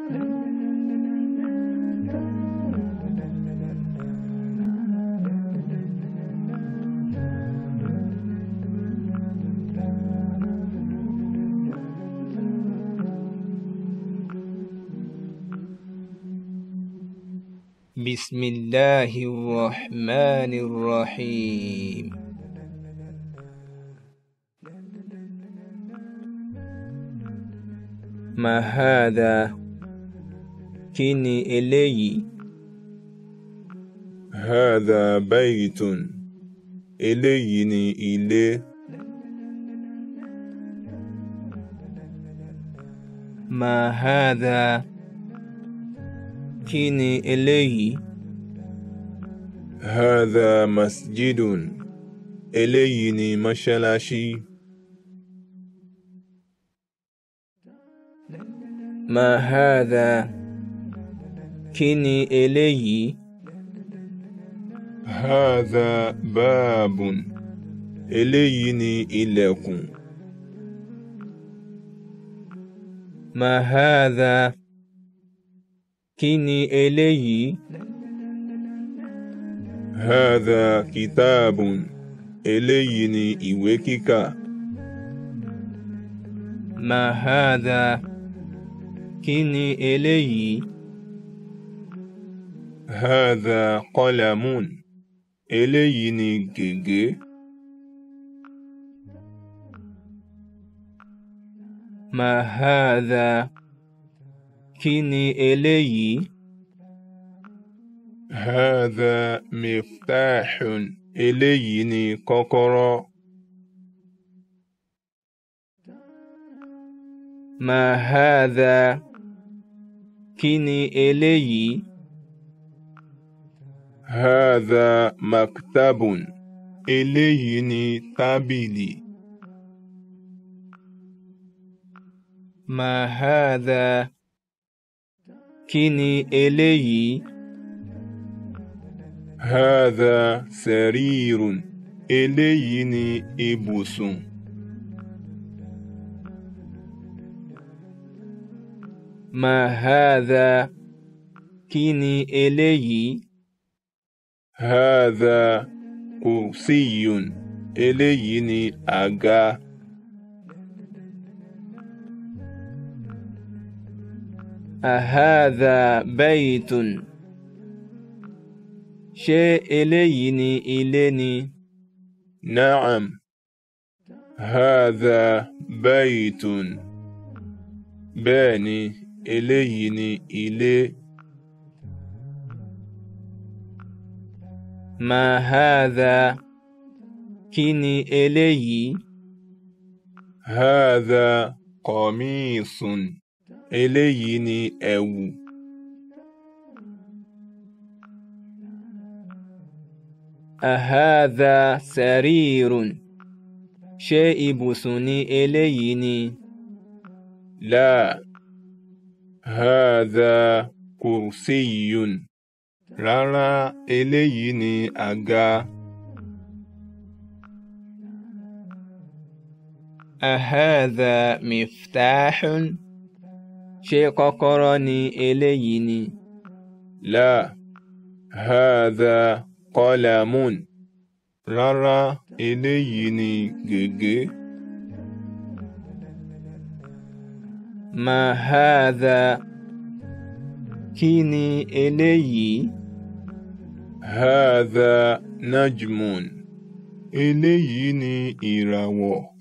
بسم الله الرحمن الرحيم. ما هذا؟ Kí ni eléyìí? هذا بيت. Eléyìí ni ilé. ما هذا؟ Kí ni eléyìí? هذا مسجد. Eléyìí ni mọ́ṣáláṣí. ما هذا؟ Kí ni eléyìí? هذا باب. Eléyìí ni ilẹ̀kùn. ما هذا؟ Kí ni eléyìí? هذا كتاب. Eléyìí ni ìwé kíkà. ما هذا؟ Kí ni eléyìí? هذا قلم. Eléyìí ni gègé. ما هذا؟ Kí ni eléyìí? هذا مفتاح. Eléyìí ni kọ́kọ́rọ́. ما هذا؟ Kí ni eléyìí? هذا مكتب. Eléyìí ni tábìlì. ما هذا؟ Kí ni eléyìí? هذا سرير. Eléyìí ni ibùsùn. ما هذا؟ Kí ni eléyìí? هذا كرسي. Eléyìí ni àga. أهذا بيت؟ Ṣé eléyìí ni ilé ni? نعم، هذا بيت. Bẹ́ẹ̀ni, eléyìí ni ilé. ما هذا؟ Kí ni eléyìí? هذا قميص. Eléyìí ni ẹ̀wù. أهذا سرير؟ Ṣé ibùsùn ni eléyìí ni? لا، هذا كرسي. Rárá, eléyìí ni àga. أهذا مفتاح؟ Ṣé kọ́kọ́rọ́ ni eléyìí ni? لا، هذا قلم. Rárá, eléyìí ni gègé. ما هذا؟ Kí ni eléyìí? هذا نجم. Eléyìí ni ìràwọ̀.